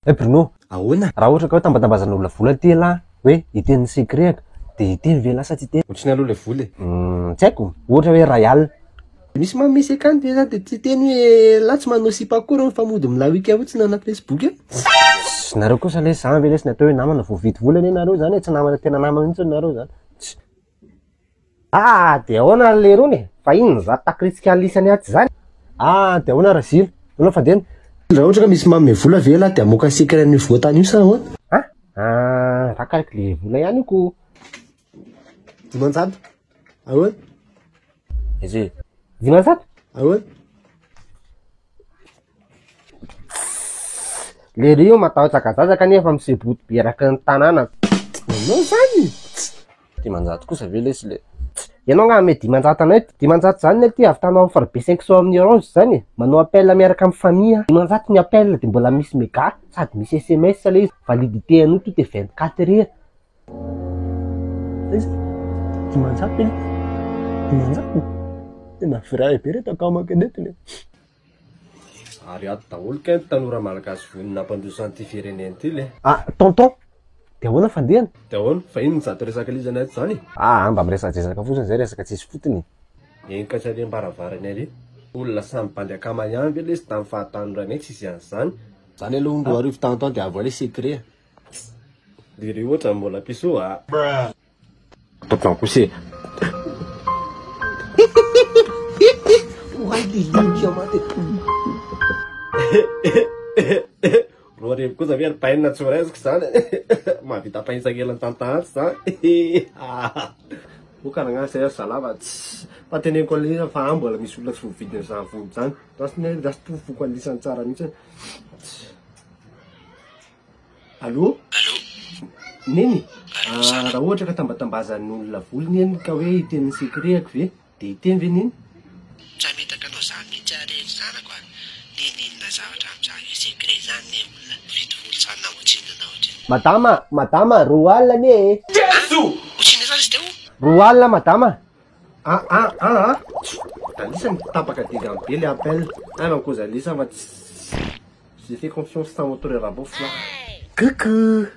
Eh Bruno, Ahoana? raha ohatra ka hoe tambatambazan'olona vola aty elah hoe hiteny ny secret-ko, de hiteny ve elah sa tsy hiteny? Ohatrinona aloha ilay vola e? Tsy haiko, ohatra hoe iray alina. Misy manome cinquante ve za de tsy hiteny hoe elah tsy manao sipa akory fa mody milawika fotsiny anaty facebook eo? Tss, nareo kosa lesy zany ve lesy ny atao hoe namana voavidy vola anie nareo zany e, tsy namana tena namana mihitsy nareo zany. Tss. Ah de ahoana ry lerony e? Fa inona zany takritsika alisany atsy zany? Ah de ahoana Razily? Ahoana fandehany? Raha ohatra ka misy manome vola ve elah de hamoaka secret an'io voatany io sa ahoana? Ah ah arakaraka le vola ihany io ko. 500? Ahoana? Izy e, 500? Ahoana? Lery io matahotra kajaja kanefa miseboty be eraky ny tanàna. Nanao zany? 500 kosa ve lesy le? Ianao nga hanome 500 anay? 500 zany ny aty ahavitana offre be 500 amin'ny orange zany e. Manao appel miaraka amin'ny famille. 500 ny appel de mbola misy mega sady misy sms le izy. Validité an'io tout est 24 heures. Aiza? 500 e? 500? Tena vrai be reto akamako reto le. Ary ato daholo kay ny tanora malagasy vonona hampandroso an'ity firenena ity le. Ah tonton, de ahoana fandehany? De ahoana? Fa inona izato resaka lisany ato izany e? Ah mba miresadresaka fotsiny zay resaka tsisy fotony e. Eny ka tsy ary am-baravarany ary. Olona samy bandy akama ihany ve lesy tamin'ny fahatanoranay tsisy an'izany. Zany aloha hono 2000 tonton de avoay le secret a. Lery ohatran'ny mbola pissoa a. Tonton kosa e. 2000 kosa ve ry painina tsy ho raisiko izany e. Mahavita painsa kely ny tantahantsa izany. Oka rangahy zay ry zalahy fa tsy fa teneniko an'ilay izy fa any mbola misy olona tsy voavidin'izany vola izany. Lasa lasa tofoka an'lisany tsara mihitsy. Allô? Allô? Neny? Allô, zanako. Raha ohatra ka tambatambazan'ny olona vola neny ka hoe hiteny ny secret-ko ve? Dia hiteny ve neny? Tsy hametaka anao zany mihitsy aho re ry zanako a! N'inon'inona zavatra amin'izany hoe secret zany ne olona mividy vola zany na ohatrinona na ohatrinona. Madama, madama, 20 anie e! Ohatrinona zany izy teo? 20 madama! Ah ah ah ah! Alisany tapaka degany be le appel. Ah non koza alisany fa tsy J'ai fait confiance tamin'ny moteur Rabofy lah. Coucou!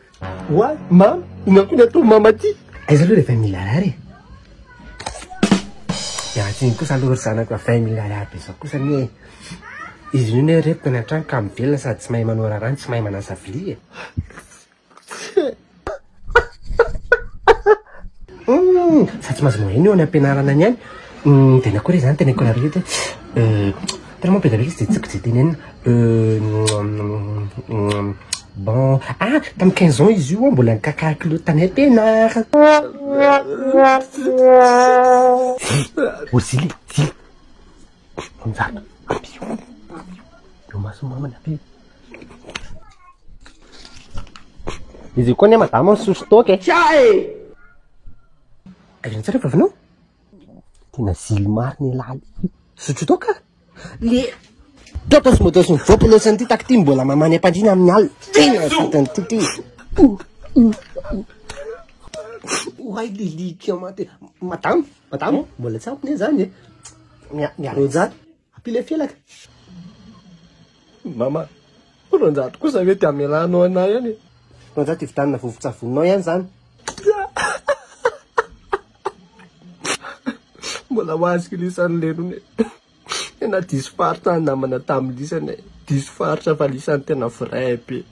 Oa, mama, inona koa ny atao mama ty? Aiza aloha le 20 mille ariary e? Miala tsiny kosa aloha ry zanako fa 20 mille ariary be zao kosa anie e. Izy io anie reto tany an-trano ka mivelona sady tsy mahay manao raharaha no tsy mahay manasa vilia e. Hum, sady tsy mahazo moyenne io any am-pianarana any ihany. Hum, tena akory izany tena école rehetra. Euh, tellement be dia be izy dia tsy haiko izay tenenina. Euh, bon, ah, tamin'ny 15 ans izy io ah, mbola nikaka kilote tany am-pianarana. Oh, zily, zily. 200, ampio. Eo mason'ny mamany ampio. Izy io koa anie madama misotro toaka e. Aiza tsara vavinao? Tena zily marina elah le. Misotro toaka? Le toaka sy moto sy mivoaka loatra an'ity taky ity mbola mamany am-pandriana amin'ny alina. Tena fatany ty ty. Oay lilika maty. Madama, madama, mbola tsy ampy ne zany e. Miala 200. Ampio le felaka. Mama, 200 kosa ve dia amelanao anay ihany e? 200 hividianana vovon-tsavoninao ihany zany. Mbola ho azoko lisany lerony e. Tena diso faritra ny namana tamin'ny lisany e. Diso faritra fa lisany tena vrai be.